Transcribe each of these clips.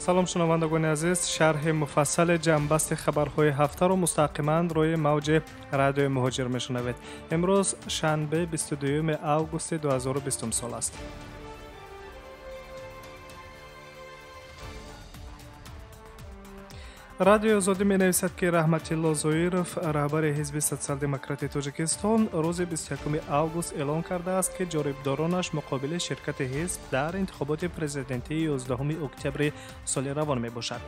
Салом шунавандагони азиз, шарҳи муфассали ҷамъбасти хабарҳои ҳафтаро мустақиман рӯи мавҷи радиои муҳоҷир мешунавед. Имрӯз шанбе 22 августи 2020 сол аст. Радиои Озодӣ менависад, ки Раҳматилло Зоиров, раҳбари ҳизби Социал-демократи Тоҷикистон, рӯзи 21 август эълон кардааст, ки ҷорибдоронаш муқобили ширкати ҳизб дар интихоботи президентии 11 октябри соли равон мебошад.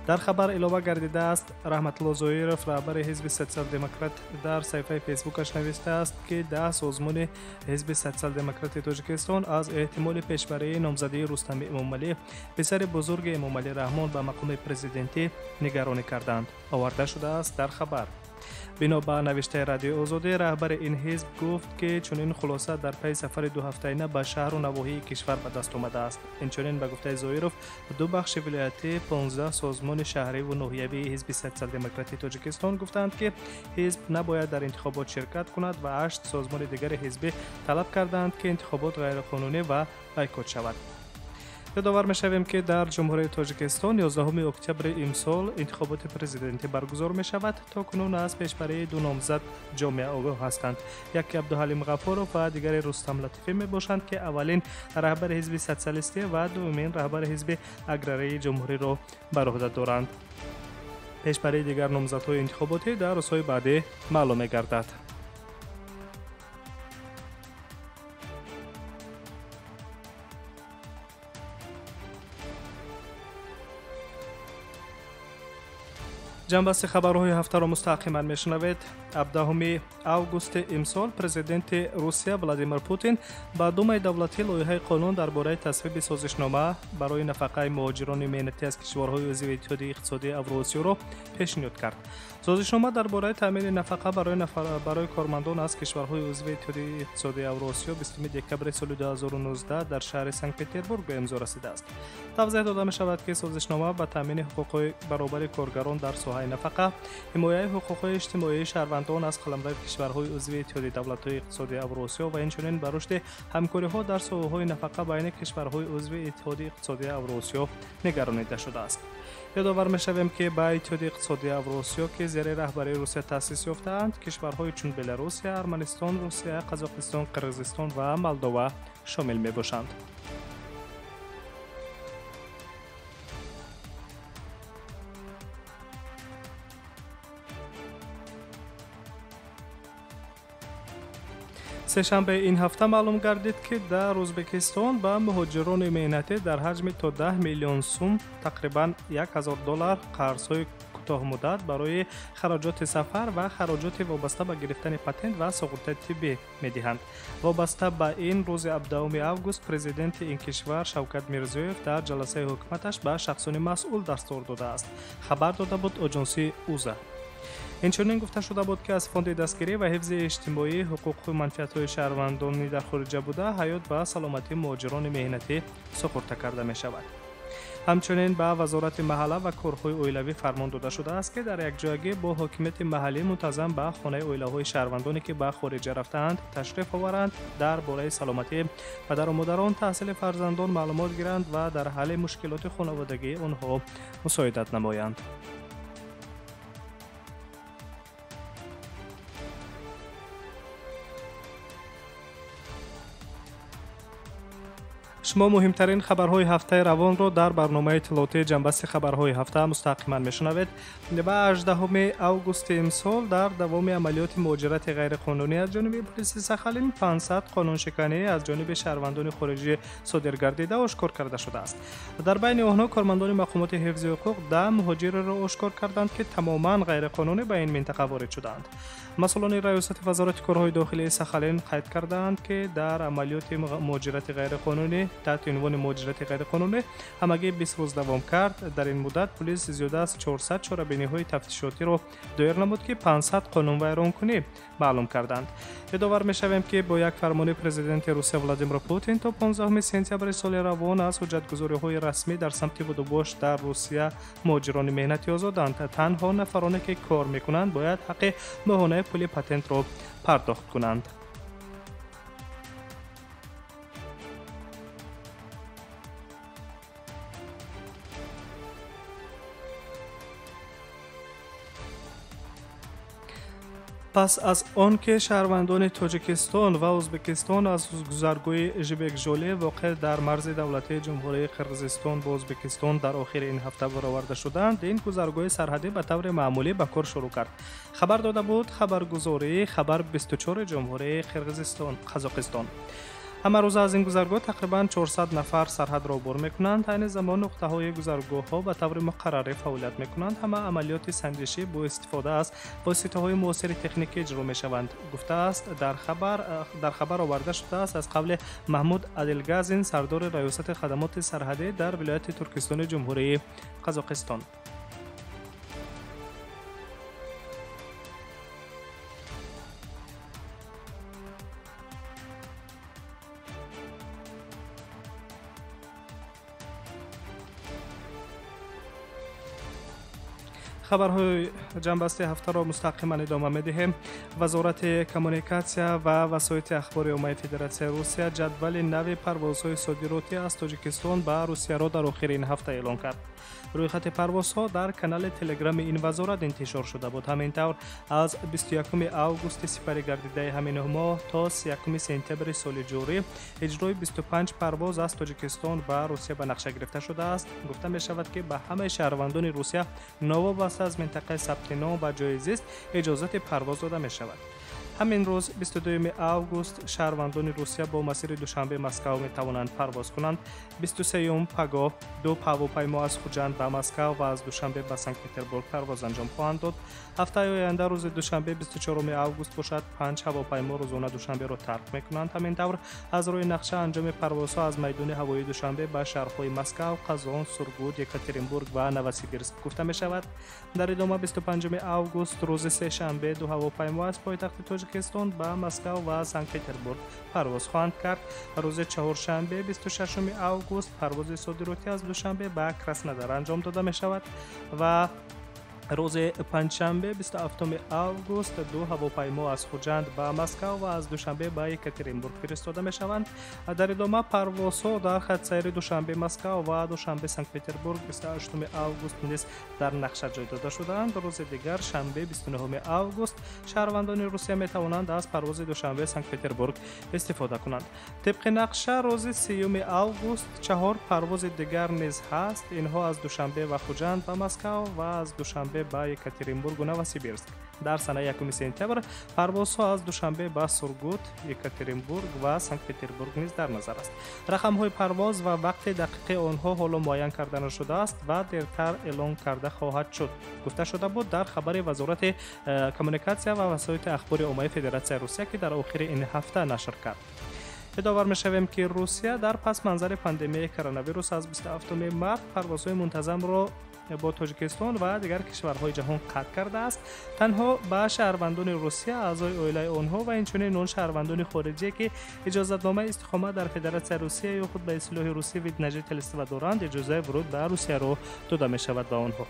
Дар хабар илова гардидааст, Раҳматулло Зоиров, раҳбари ҳизби Социал-демократ, дар саҳифаи фейсбукаш навиштааст, ки 10 созмони ҳизби Социал-демократи Тоҷикистон аз эҳтимоли пешбарии номзадии Рустами Эмомалӣ, писари бузурги Эмомалӣ Раҳмон, ба мақоми президентӣ нигаронӣ карданд. Оварда шудааст дар хабар. Бино ба навиштаи Радиои Озодӣ, раҳбари ин ҳизб гуфт, ки чунин хулоса дар пайи сафари дуҳафтаина ба шаҳру навоҳии кишвар ба даст омадааст. Инчунин, ба гуфтаи Зоиров, ду бахши вилоятӣ, 15 созмони шаҳриву ноҳиявии ҳизби Социал-демократии Тоҷикистон гуфтанд, ки ҳизб набояд дар интихобот ширкат кунад ва 8 созмони дигари ҳизбӣ талаб карданд, ки интихобот ғайриқонунӣ ва бойкот шавад. Ёдовар мешавем, ки дар Ҷумҳурии Тоҷикистон 11 октябри имсол интихоботи президентӣ баргузор мешавад. То кунун аз пешбарии ду номзад ҷомеа огоҳ ҳастанд. Яке Абдуҳалим Ғафуров ва дигаре Рустам Латифӣ мебошанд, ки аввалин раҳбари ҳизби социалистӣ ва дуюмин раҳбари ҳизби аграрии ҷумҳуриро бар уҳда доранд. Пешбарии дигар номзадҳои интихоботӣ дар рӯзҳои баъдӣ маълум мегардад. Ҷамъбасти хабарҳои ҳафтаро мустақиман мешунавед. 17 августи имсол президенти Русия Владимир Путин ба Думаи давлатӣ лоиҳаи қонун дар бораи тасвиби созишнома барои нафақаи муҳоҷирони меҳнатӣ аз кишварҳои узви Иттиҳоди иқтисодии Авроосиёро пешниҳод кард. Созишнома дар бораи таъмини нафақа барои кормандон аз кишварҳои узви Иттиҳоди иқтисодии Авроосиё 20 декабри соли 2019 дар шаҳри Санкт-Петербург ба имзо расидааст. Тавзеҳ дода мешавад, ки созишнома ба таъмини ҳуқуқҳои баробари коргарон дар соҳаи нафақа, ҳимояи ҳуқуқҳои иҷтимоии шаҳрвандон аз қаламрави кишварҳои узви Иттиҳоди давлатҳои иқтисодии Авроосиё ва инчунин ба рушди ҳамкориҳо дар соҳаҳои нафақа байни кишварҳои узви Иттиҳоди иқтисодии Авроосиё нигаронида шудааст. Ёдовар мешавем, ки ба Иттиҳоди иқтисодии Авроосиё, ки зери раҳбарии Русия таъсис ёфтаанд, кишварҳои чун Беларусия, Арманистон, Русия, Қазоқистон, Қирғизистон ва Молдова шомил мебошанд. Сешанбе ин ҳафта маълум гардид, ки дар Ӯзбекистон ба муҳоҷирони меҳнатӣ дар ҳаҷми то 10 миллион сум, тақрибан 1000 доллар, қарзҳои кӯтоҳмуддат барои хароҷоти сафар ва хароҷоти вобаста ба гирифтани патент ва суғуртаи тиббӣ медиҳанд. Вобаста ба ин, рӯзи 17 август президенти ин кишвар Шавкат Мирзиёев дар ҷаласаи ҳукуматаш ба шахсони масъул дастур додааст. Хабар дода буд оҷонсии УЗА. Инчунин гуфта шуда буд, ки аз фонди дастгирӣ ва ҳифзи иҷтимоӣ ҳуқуқу манфиатҳои шаҳрвандони дар хориҷа буда, ҳаёт ва саломатии муҳоҷирони меҳнатӣ суғурта карда мешавад. Ҳамчунин ба Вазорати маҳалла ва корҳои оилавӣ фармон дода шудааст, ки дар якҷоягӣ бо ҳокимияти маҳаллӣ мунтазам ба хонаи оилаҳои шаҳрвандоне, ки ба хориҷа рафтаанд, ташриф оваранд, дар бораи саломатии падару модарон, таҳсили фарзандон маълумот гиранд ва дар ҳалли мушкилоти хонаводагии онҳо мусоидат намоянд. Шумо муҳимтарин хабарҳои ҳафтаи равонро дар барномаи иттилоотии ҷамъбасти хабарҳои ҳафта мустақиман мешунавед. Ба 18 августи имсол дар давоми амалиёти муҳоҷирати ғайриқонунӣ аз ҷониби полиси Сахалин 500 қонуншиканӣ аз ҷониби шаҳрвандони хориҷӣ содир гардида ошкор карда шудааст. Дар байни онҳо кормандони мақомоти ҳифзи ҳуқуқ 10 муҳоҷирро ошкор карданд, ки тамоман ғайриқонунӣ ба ин минтақа ворид шудаанд. Масъулони раёсати Вазорати корҳои дохилии Сахалин қайд кардаанд, ки дар амалиёти муҳоҷирати ғайриқонунӣ таҳти унвони муҳоҷирати ғайриқонунӣ ҳамагӣ 20 рӯз давом кард. Дар ин муддат полис зиёда аз 400 чорабиниҳои тафтишотиро доир намуд, ки 500 қонунвайронкунӣ маълум карданд. Ёдовар мешавем, ки бо як фармони президенти Русия Владимир Путин то 15 сентябри соли равон аз ҳуҷҷатгузориҳои расмӣ дар самти будубош дар Русия муҳоҷирони меҳнатӣ озоданд. Танҳо нафароне, ки кор мекунанд, бояд ҳаққи моҳонаи пули патентро пардохт кунанд. Пас аз он ки шаҳрвандони Тоҷикистон ва Ӯзбекистон аз гузаргоҳи Жибек-Жолӣ воқеъ дар марзи давлатии Ҷумҳурии Қирғизистон бо Ӯзбекистон дар охири ин ҳафта бароварда шуданд, ин гузаргоҳи сарҳадӣ ба таври маъмулӣ ба кор шурӯъ кард. Хабар дода буд хабаргузории Хабар 24 Ҷумҳурии Қирғизистон Қазоқистон. Ҳамарӯза аз ин гузаргоҳ тақрибан 400 нафар сарҳадро убур мекунанд. Айни замон нуқтаҳои гузаргоҳҳо ба таври муқаррарӣ фаъолият мекунанд. Ҳама амалиёти санҷишӣ бо истифода аз воситаҳои муосири техникӣ иҷро мешаванд, гуфтааст дар хабар оварда шудааст аз қавли Маҳмуд Адилгазин, сардори раёсати хадамоти сарҳадӣ дар вилояти Туркистони Ҷумҳурии Қазоқистон. Хабарҳои ҷамъбасти ҳафтаро мустақиман идома медиҳем. Вазорати коммуникатсия ва васоити ахбори оммаи Федератсияи Русия ҷадвали нави парвозҳои содиротӣ аз Тоҷикистон ба Русияро дар охири ин ҳафта эълон кард. Рӯйхати парвозҳо дар канали телеграми ин вазорат интишор шуда буд. Ҳамин тавр, аз 21 августи сипарӣ гардидаи ҳамин моҳ то 1 сентябри соли ҷорӣ иҷрои 25 парвоз аз Тоҷикистон ба Русия ба нақша гирифта шудааст. Гуфта мешавад, ки ба ҳамаи шаҳрвандони Русия новобаста аз минтақаи сабти ном ва ҷои зист иҷозати парвоз дода мешавад. Ҳамин рӯз 22 август шаҳрвандони Русия бо масири Душанбе Москав метавонанд парвоз кунанд. 23 пагоҳ ду ҳавопаймо аз Хуҷанд ба Москав ва аз Душанбе ба Санкт-Петербург парвоз анҷом хоҳанд дод. Ҳафтаи оянда рӯзи душанбе 24 август бошад, 5 ҳавопаймо рӯзона Душанберо тарк мекунанд. Ҳамин тавр, аз рӯи нақша анҷоми парвозҳо аз майдони ҳавоии Душанбе ба шаҳрҳои Москав, Қазон, Сургут, Екатеринбург ва Новосибирск гуфта мешавад. Дар идома 25 август рӯзи сешанбе ду ҳавопаймо аз пойтахти Тоҷикистон ба Москав ва Санкт-Петербург парвоз хоҳанд кард. Рӯзи чаҳоршанбе 26 август парвози содиротӣ аз Душанбе ба Краснодар анҷом дода мешавад ва рӯзи панҷшанбе 27 август ду ҳавопаймо аз Хуҷанд ба Москав ва аз Душанбе ба Екатеринбург фиристода мешаванд. Дар идома парвозҳо дар хатсайри Душанбе Москав ва Душанбе Санкт-Петербург 28 август низ дар нақша ҷой дода шудаанд. Рӯзи дигар, шанбе 29 август, шаҳрвандони Русия метавонанд аз парвози Душанбе Санкт-Петербург истифода кунанд. Тибқи нақша рӯзи 30 август 4 парвози дигар низ ҳаст. Инҳо аз Душанбе ва Хуҷанд ба Москав ва аз Душанбе ба Екатеринбургу Новосибирск. Дар санаи 1 сентябр парвозҳо аз Душанбе ба Сургут, Екатеринбург ва Санкт-Петербург низ дар назар аст. Рақамҳои парвоз ва вақти дақиқи онҳо ҳоло муайян карда нашудааст ва дертар эълон карда хоҳад шуд, гуфта шуда буд дар хабари Вазорати коммуникатсия ва васоити ахбори оммаи Федератсияи Русия, ки дар охири ин ҳафта нашр кард. Ёдовар мешавем, ки Русия дар пас манзари пандемияи коронавирус аз 27 март парвозҳои мунтазамро бо Тоҷикистон ва дигар кишварҳои ҷаҳон қатъ кардааст. Танҳо ба шаҳрвандони Русия, аъзои оилаи онҳо ва инчунин он шаҳрвандони хориҷие, ки иҷозатномаи истиқомат дар Федератсияи Русия ё худ ба истилоҳи русӣ вид на жительство доранд, иҷозаи вуруд ба Русияро дода мешавад ба онҳо.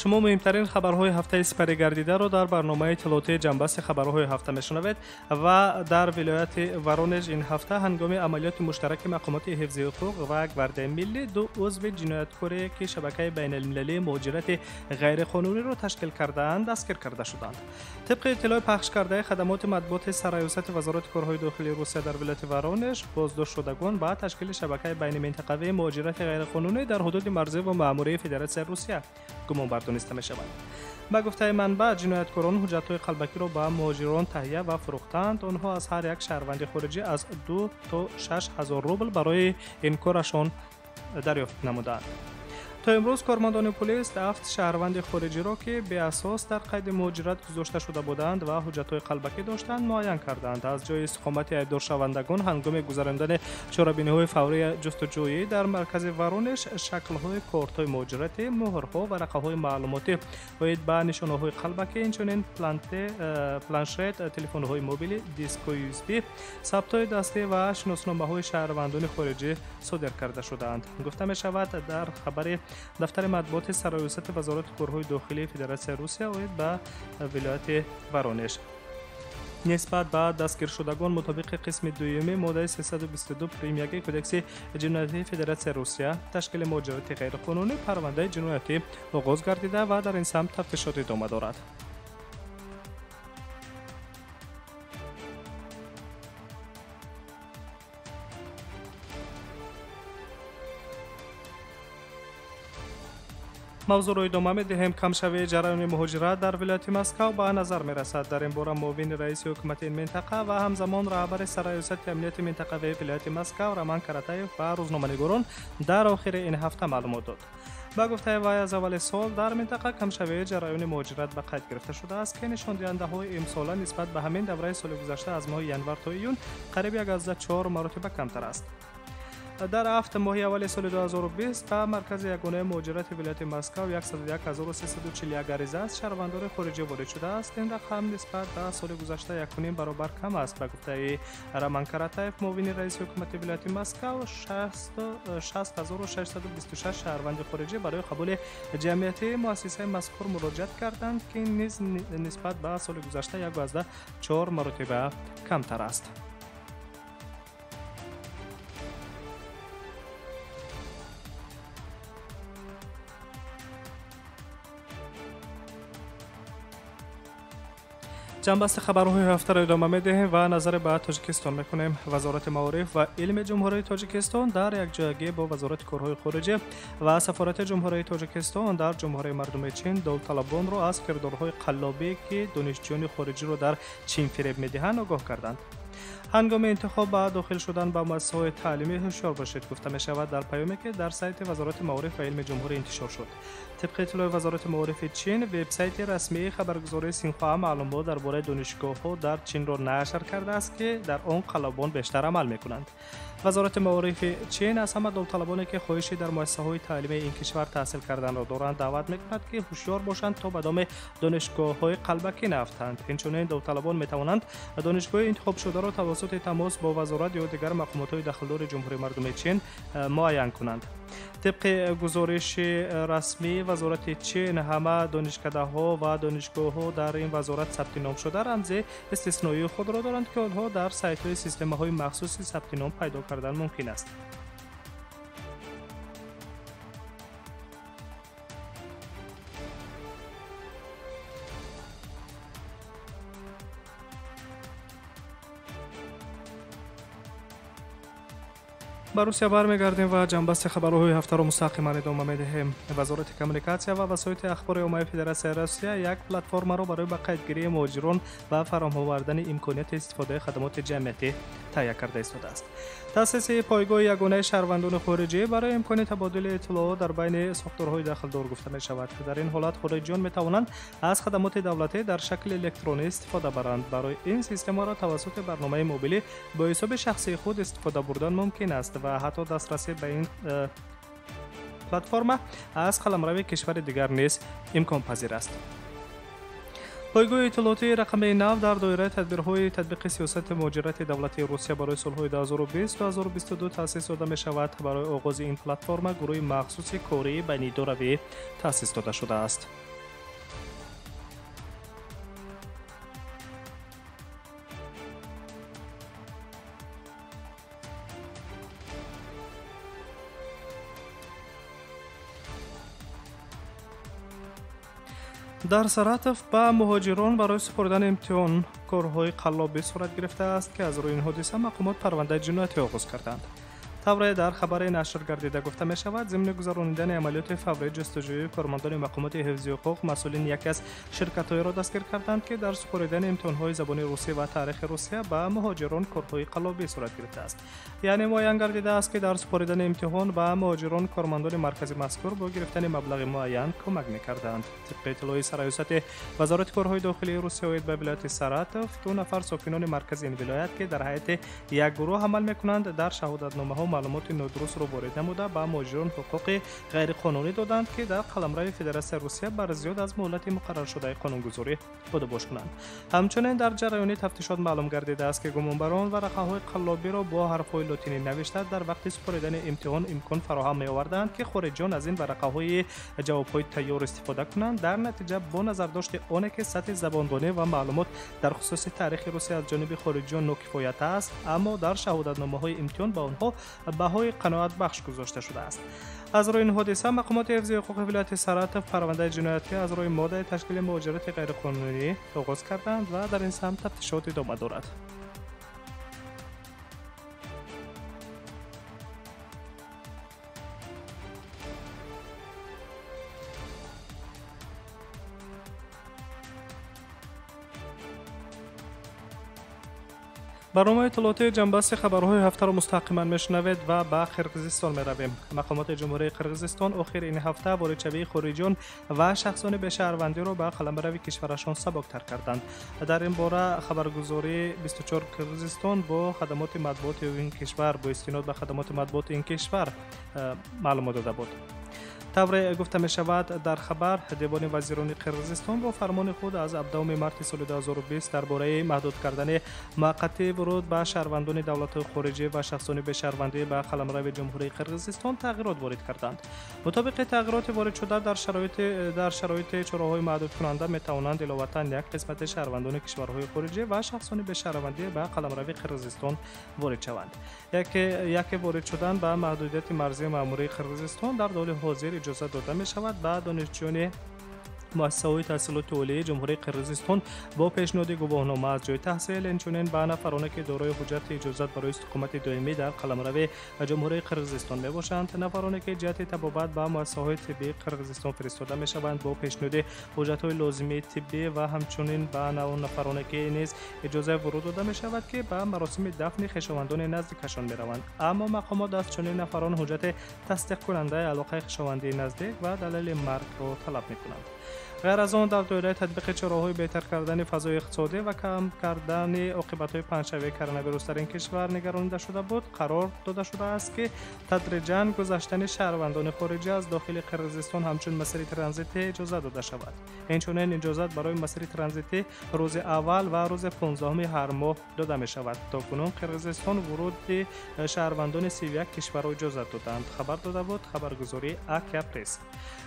Шумо муҳимтарин хабарҳои ҳафтаи сипарӣ гардидаро дар барномаи иттилоотии ҷамъбасти хабарҳои ҳафта мешунавед. Ва дар вилояти Воронеж ин ҳафта ҳангоми амалиёти муштараки мақомоти ҳифзи ҳуқуқ ва Гвардияи миллӣ ду узви ҷинояткоре, ки шабакаи байналмилалии муҳоҷирати ғайриқонуниро ташкил кардаанд, дастгир карда шуданд. Тибқи иттилои пахшкардаи хадамоти матбуоти Сарраёсати Вазорати корҳои дохилии Русия дар вилояти Воронеж, боздоштшудагон ба ташкили шабакаи байниминтақавии муҳоҷирати ғайриқонунӣ дар ҳудуди марзӣ ва маъмурии Федератсияи Русия гумон дониста мешаванд. Ба гуфтаи манбаъ, ҷинояткорон ҳуҷҷатҳои қалбакиро ба муҳоҷирон таҳия ва фурӯхтанд. Онҳо аз ҳар як шаҳрванди хориҷӣ аз 2 то 6 ҳазор рубл барои ин корашон дарёфт намуданд. То имрӯз кормандони полис 7 шаҳрванди хориҷиро, ки беасос дар қайди муҳоҷират гузошта шуда буданд ва ҳуҷҷатҳои қалбакӣ доштанд, муайян карданд. Аз ҷои истиқомати айбдоршавандагон ҳангоми гузарондани чорабиниҳои фаврии ҷустуҷӯӣ дар маркази Воронеж шаклҳои кортҳои муҳоҷиратӣ, муҳрҳо, варақаҳои маълумотӣ оид ба нишонаҳои қалбакӣ, инчунин планшет, телефонҳои мобилӣ, дискҳои USB, сабтҳои дастӣ ва шиносномаҳои шаҳрвандони хориҷӣ содир карда шудаанд, гуфта мешавад дар хабари дафтари матбуоти Сарраёсати Вазорати корҳои дохилии Федератсияи Русия оид ба вилояти Воронеж. Нисбат ба дастгиршудагон мутобиқи қисми дуюми моддаи 322 прим 1 Кодекси ҷиноятии Федератсияи Русия ташкили муҳоҷирати ғайриқонунӣ парвандаи ҷиноятӣ оғоз гардида ва дар ин самт тафтишот идома дорад. Мавзӯъро идома медиҳем. Камшавии ҷараёни муҳоҷират дар вилояти Москав ба назар мерасад. Дар ин бора муовини раиси ҳукумати ин минтақа ва ҳамзамон раҳбари сарраёсати амнияти минтақавии вилояти Москав Роман Каратаев ба рӯзноманигорон дар охири ин ҳафта маълумот дод. Ба гуфтаи вай, аз аввали сол дар минтақа камшавии ҷараёни муҳоҷират ба қайд гирифта шудааст, ки нишондиҳандаҳои имсола нисбат ба ҳамин давраи соли гузашта аз моҳи январ то июн қариб 1,4 маротиба камтар аст. Дар ҳафт моҳи аввали соли 2020 ба маркази ягонаи муҳоҷирати вилояти Москав 101341 ариза аз шаҳрвандони хориҷӣ ворид шудааст. Ин рақам нисбат ба соли гузашта 1,5 баробар кам аст. Ба гуфтаи Роман Каратаев, муовини раиси ҳукумати вилояти Москав, 60626 шаҳрванди хориҷӣ барои қабули ҷамъиятии муассисаи мазкур муроҷиат карданд, ки низ нисбат ба соли гузашта 1,4 маротиба камтар аст. Ҷанбасти хабарҳои ҳафтаро идома медиҳем ва назаре ба Тоҷикистон мекунем. Вазорати маориф ва илми Ҷумҳурии Тоҷикистон дар якҷоягӣ бо Вазорати корҳои хориҷӣ ва Сафорати Ҷумҳурии Тоҷикистон дар Ҷумҳурии Мардумии Чин довталабонро аз кирдорҳои қаллобӣ, ки донишҷӯёни хориҷиро дар Чин фиреб медиҳанд, огоҳ карданд. Ҳангоми интихоб ба дохил шудан ба муассисаҳои таълимӣ ҳушёр бошед, гуфта мешавад дар паёме, ки дар сайти Вазорати маориф ва илми ҷумҳурӣ интишор шуд. Тибқи иттилои Вазорати маорифи Чин, вебсайти расмии хабаргузории Синхуа маълумот дар бораи донишгоҳҳо дар Чинро нашр кардааст, ки дар он қаллобон бештар амал мекунанд. Вазорати маорифи Чин аз ҳама довталабоне, ки хоҳиши дар муассисаҳои таълимии ин кишвар таҳсил карданро доранд, даъват мекунад, ки ҳушёр бошанд, то ба доми донишгоҳҳои қалбакӣ наафтанд. Инчунин довталабон метавонанд донишгоҳи интихобшударо тавассути тамос бо вазорат ё дигар мақомотҳои дахлдори Ҷумҳурии Мардумии Чин муайян кунанд. Тибқи гузориши расмии Вазорати Чин, ҳама донишкадаҳо ва донишгоҳҳо дар ин вазорат сабти ном шуда рамзи истисноии худро доранд, ки онҳо дар сайтҳои системаҳои махсуси сабти ном пайдо кардан мумкин аст. Ба Русия бармегардем ва ҷанбасти хабарҳои ҳафтаро мустақиман идома медиҳем. Вазорати коммуникатсия ва васоити ахбори оммаи Федератсияи Русия як платформаро барои ба қайдгирии муҳоҷирон ва фароҳам овардани имконияти истифодаи хадамоти ҷамъиятӣ таҳия карда истодааст. Таъсиси пойгоҳи ягонаи шаҳрвандони хориҷӣ барои имкони табодули иттилоот дар байни сохторҳои дахлдор гуфта мешавад. Дар ин ҳолат хориҷиён метавонанд аз хадамоти давлатӣ дар шакли электронӣ истифода баранд. Барои ин системаро тавассути барномаи мобилӣ бо ҳисоби шахсии худ истифода бурдан мумкин аст ва ҳатто дастрасӣ ба ин платформа аз қаламрави кишвари дигар низ имконпазир аст. Пойгоҳи иттилоотии рақамии нав дар доираи тадбирҳои татбиқи сиёсати муҳоҷирати давлатии Русия барои солҳои 2020-2022 таъсис дода мешавад. Барои оғози ин платформа гурӯҳи махсуси кории байнидоравӣ таъсис дода шудааст. Дар Саратов ба муҳоҷирон барои супоридани имтиҳон корҳои қаллобӣ сурат гирифтааст, ки аз рӯи ин ҳодиса мақомот парвандаи ҷиноятӣ оғоз карданд. Тавре дар хабари нашр гардида гуфта мешавад, зимни гузаронидани амалиёти фаврии ҷустуҷӯии кормандони мақомоти ҳифзи ҳуқуқ масъулини яке аз ширкатҳоеро дастгир карданд, ки дар супоридани имтиҳонҳои забони русӣ ва таърихи Русия ба муҳоҷирон корҳои қаллобӣ сурат гирифтааст. Яъне муайян гардидааст, ки дар супоридани имтиҳон ба муҳоҷирон кормандони маркази мазкур бо гирифтани маблағи муайян кӯмак мекарданд. Тибқи иттилои сарраёсати Вазорати корҳои дохилии Русия оид ба вилояти Саратов, ду нафар сокинони маркази ин вилоят, ки дар ҳайати як гурӯҳ амал мекунанд, дар шаҳодатномаҳо маълумоти нодурустро ворид намуда ба муҳоҷирон ҳуқуқи ғайриқонунӣ доданд, ки дар қаламрави Федератсияи Русия бар зиёд аз муҳлати муқарраршудаи қонунгузорӣ будубош кунанд. Ҳамчунин дар ҷараёни тафтишот маълум гардидааст, ки гумонбарон варақаҳои қаллобиро бо ҳарфҳои лотинӣ навишта дар вақти супоридани имтиҳон имкон фароҳам меоварданд, ки хориҷиён аз ин варақаҳои ҷавобҳои тайёр истифода кунанд. Дар натиҷа бо назардошти оне ки сатҳи забондонӣ ва маълумот дар хусуси таърихи Русия аз ҷониби хориҷиён нокифоят аст, аммо дар шаҳодатномаҳои имтиҳон ба онҳо баҳои қаноатбахш гузошта шудааст. Аз рӯи ин ҳодиса мақомоти ҳифзи ҳуқуқи вилояти Саратов парвандаи ҷиноятӣ аз рӯи моддаи ташкили муҳоҷирати ғайриқонунӣ оғоз карданд ва дар ин самт тафтишот идома дорад. Барномаи иттилоотии ҷанбасти хабарҳои ҳафтаро мустақиман мешунавед ва ба Қирғизистон меравем. Мақомоти Ҷумҳурии Қирғизистон охири ин ҳафта воридшавии хориҷиён ва шахсони бешаҳрвандиро ба қаламрави кишварашон сабуктар карданд. Дар ин бора хабаргузории 24 Қирғизистон бо хадамоти матбуоти ин кишвар бо истинод ба хадамоти матбуоти ин кишвар маълумот дода буд. Тавре гуфта мешавад дар хабар, Девони вазирони Қирғизистон бо фармони худ аз 17 марти соли 2020 дар бораи маҳдуд кардани муваққатии вуруд ба шаҳрвандони давлатҳои хориҷӣ ва шахсони бешаҳрвандӣ ба қаламрави Ҷумҳурии Қирғизистон тағйирот ворид карданд. Мутобиқи тағйироти воридшуда дар шароити чораҳои маҳдудкунанда метавонанд иловатан як қисмати шаҳрвандони кишварҳои хориҷӣ ва шахсони бешаҳрвандӣ ба қаламрави Қирғизистон ворид шаванд. Яке ворид шудан ба маҳдудияти марзии маъмурии Қирғизистон дар доли ҳозир иҷозат дода мешавад ба донишҷӯёни муассисаҳои таҳсилоти олии Ҷумҳурии Қирғизистон бо пешниҳоди гувоҳнома аз ҷои таҳсил, инчунин ба нафароне ки дорои ҳуҷҷати иҷозат барои истиқомати доимӣ дар қаламрави Ҷумҳурии Қирғизистон мебошанд, нафароне ки ҷиҳати табобат ба муассисаҳои тиббии Қирғизистон фиристода мешаванд бо пешниҳоди ҳуҷҷатҳои лозимии тиббӣ ва ҳамчунин ба нафароне ки низ иҷозаи вуруд дода мешавад, ки ба маросими дафни хешовандони наздикашон мераванд. Аммо мақомот аз чунин нафарон ҳуҷҷати тасдиқкунандаи алоқаи хешовандии наздик ва далели маргро талаб мекунанд. Ғайр аз он, дар доираи татбиқи чораҳои беҳтар кардани фазои иқтисодӣ ва кам кардани оқибатҳои паҳншавии коронавирус дар ин кишвар нигаронида шуда буд, қарор дода шудааст, ки тадриҷан гузаштани шаҳрвандони хориҷӣ аз дохили Қирғизистон ҳамчун масири транзитӣ иҷозат дода шавад. Инчунин иҷозат барои масири транзитӣ рӯзи аввал ва рӯзи 15 ҳар моҳ дода мешавад. То кунун Қирғизистон вуруди шаҳрвандони 31 кишварро иҷозат доданд, хабар дода буд хабаргузории Акия Пресс.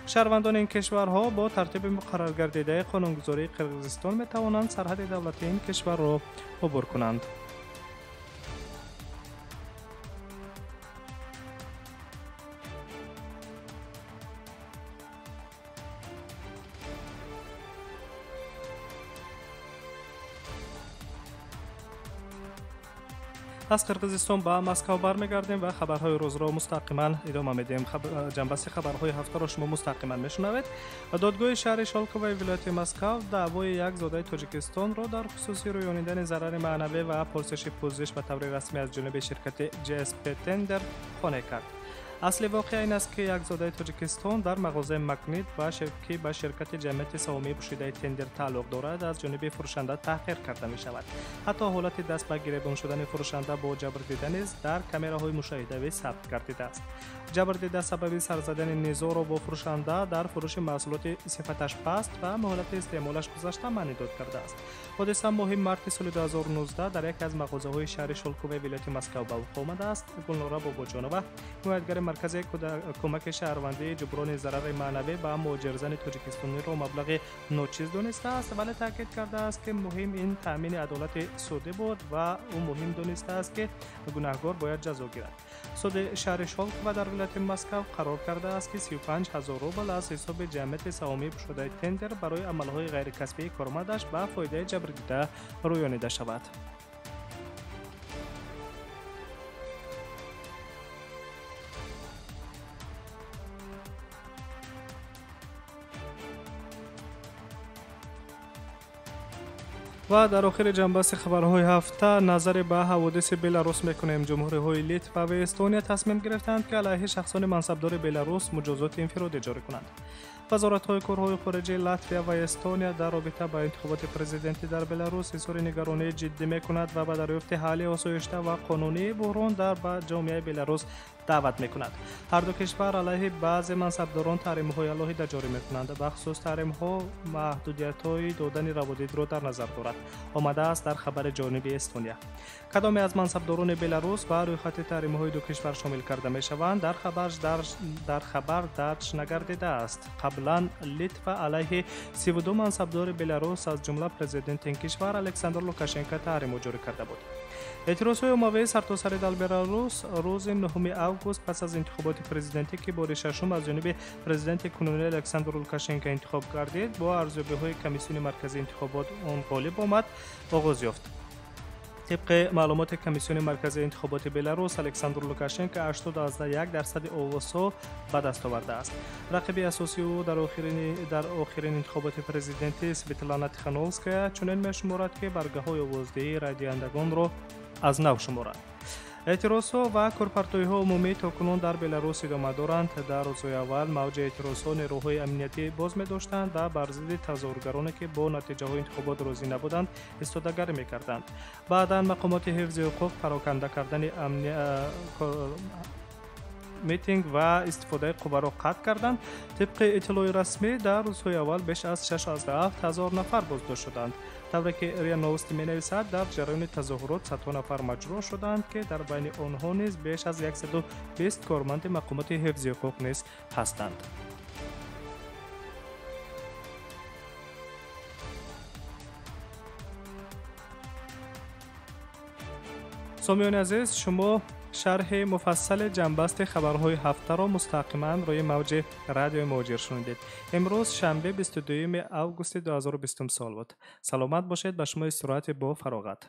Шаҳрвандони ин кишварҳо бо тартиби муқарраргардидаи қонунгузории Қирғизистон метавонанд сарҳади давлати ин кишварро убур кунанд. Аз Қирғизистон ба Москав бармегардем ва хабарҳои рӯзро мустақиман идома медиҳем. Ҷанбасти хабарҳои ҳафтаро шумо мустақиман мешунавед. Додгоҳи шаҳри Шолковаи вилояти Москав даъвои як зодаи Тоҷикистонро дар хусуси рӯёнидани зарари маънавӣ ва пурсиши пӯзиш ба таври расмӣ аз ҷониби ширкати GSP Tender қонеъ кард. Асли воқеа ин аст, ки як зодаи Тоҷикистон дар мағозаи Магнит ки ба ширкати ҷамъияти саҳомии пӯшидаи Тендер тааллуқ дорад, аз ҷониби фурӯшанда таҳқир карда мешавад. Ҳатто ҳолати даст ба гиребон шудани фурӯшанда бо ҷабрдида низ дар камераҳои мушоҳидавӣ сабт гардидааст. Ҷабрдида сабаби сарзадани низоъро бо фурӯшанда дар фурӯши маҳсулоти сифаташ паст ва муҳлати истеъмолаш гузашта маънидод кардааст. Ҳодиса моҳи марти соли 2019 дар яке аз мағозаҳои шаҳри Шолковаи вилояти Москав ба вуқӯъ омадааст. Гулнора Бобоҷонова, ҳимоятгари маркази кӯмаки шаҳрвандии ҷуброни зарари маънавӣ ба муҳоҷирзани тоҷикистониро маблағи ночиз донистааст, вале таъкид кардааст, ки муҳим ин таъмини адолати судӣ буд ва ӯ муҳим донистааст, ки гунаҳгор бояд ҷазо гирад. Суди шаҳри Шолкова дар вилояти Москав қарор кардааст, ки 35 000 рубл аз ҳисоби ҷамъияти саҳомии пӯшодаи Тендер барои амалҳои ғайрикасбии кормандаш ба фоидаи ҷабрдида рӯёнида шавад. Ва дар охири ҷанбасти хабарҳои ҳафта назаре ба ҳаводиси Беларус мекунем. Ҷумҳуриҳои Литва ва Эстония тасмим гирифтанд, ки алайҳи шахсони мансабдори Беларус муҷозоти инфиродӣ ҷорӣ кунанд. Вазоратҳои корҳои хориҷии Латвия ва Эстония дар робита ба интихоботи президентӣ дар Беларус изҳори нигаронии ҷиддӣ мекунад ва ба дарёфти ҳалли осоишта ва қонунии буҳрон дар ба ҷомеаи Беларус даъват мекунад. Ҳар ду кишвар алайҳи баъзе мансабдорон таҳримҳои алоҳида ҷорӣ мекунанд. Бахусус таҳримҳо маҳдудиятҳои додани раводидро дар назар дорад. Омадааст дар хабари ҷониби Эстония. Кадоме аз мансабдорони Беларус ба рӯйхати таҳримҳои ду кишвар шомил карда мешаванд, дар хабар дарҷ нагардидааст. Қаблан Литва алайҳи 32 мансабдори Беларус, аз ҷумла президенти ин кишвар Александр Лукашенко таҳримҳо ҷорӣ карда буд. Эътирозҳои оммавии сартосари дар Беларус рӯзи 9 август пас аз интихоботи президентӣ, ки бори шашум аз ҷониби президенти кунунӣ Александр Лукашенко интихоб гардид, бо арзёбиҳои Комиссиони марказии интихобот он ғолиб омад, оғоз ёфт. Тибқи маълумоти Комиссиони марказии интихоботи Беларус, Александр Лукашенко 81% овозҳо ба даст овардааст. Рақиби асосии ӯ дар охирин интихоботи президентӣ Светлана Тихановская чунин мешуморад, ки баргаҳои овоздиҳии райдиҳандагонро аз нав шуморад. Эътирозҳо ва корпартоиҳо умумӣ то кунун дар Беларус идома доранд. Дар рӯзҳои аввал мавҷи эътирозҳо нерӯҳои амниятӣ боз медоштанд ва бар зидди тазоҳургароне, ки бо натиҷаҳои интихобот розӣ набуданд, истодагарӣ мекарданд. Баъдан мақомоти ҳифзи ҳуқуқ пароканда кардани митинг ва истифодаи қувваро қатъ карданд. Тибқи иттилои расмӣ, дар рӯзҳои аввал беш аз 6,7 ҳазор нафар боздошт шуданд. Тавре ки РИА Новости менависад, дар ҷараёни тазоҳурот садҳо нафар маҷрӯҳ шуданд, ки дар байни онҳо низ беш аз 120 корманди мақомоти ҳифзи ҳуқуқ низ ҳастанд. Сомиёни азиз, шумо шарҳи муфассали ҷамъбасти хабарҳои ҳафтаро мустақиман рӯи мавҷи радиои Муҳоҷир шунидед. Имрӯз шанбе 22 августи 2020 сол буд. Саломат бошед, ба шумо истироҳати бо фароғат.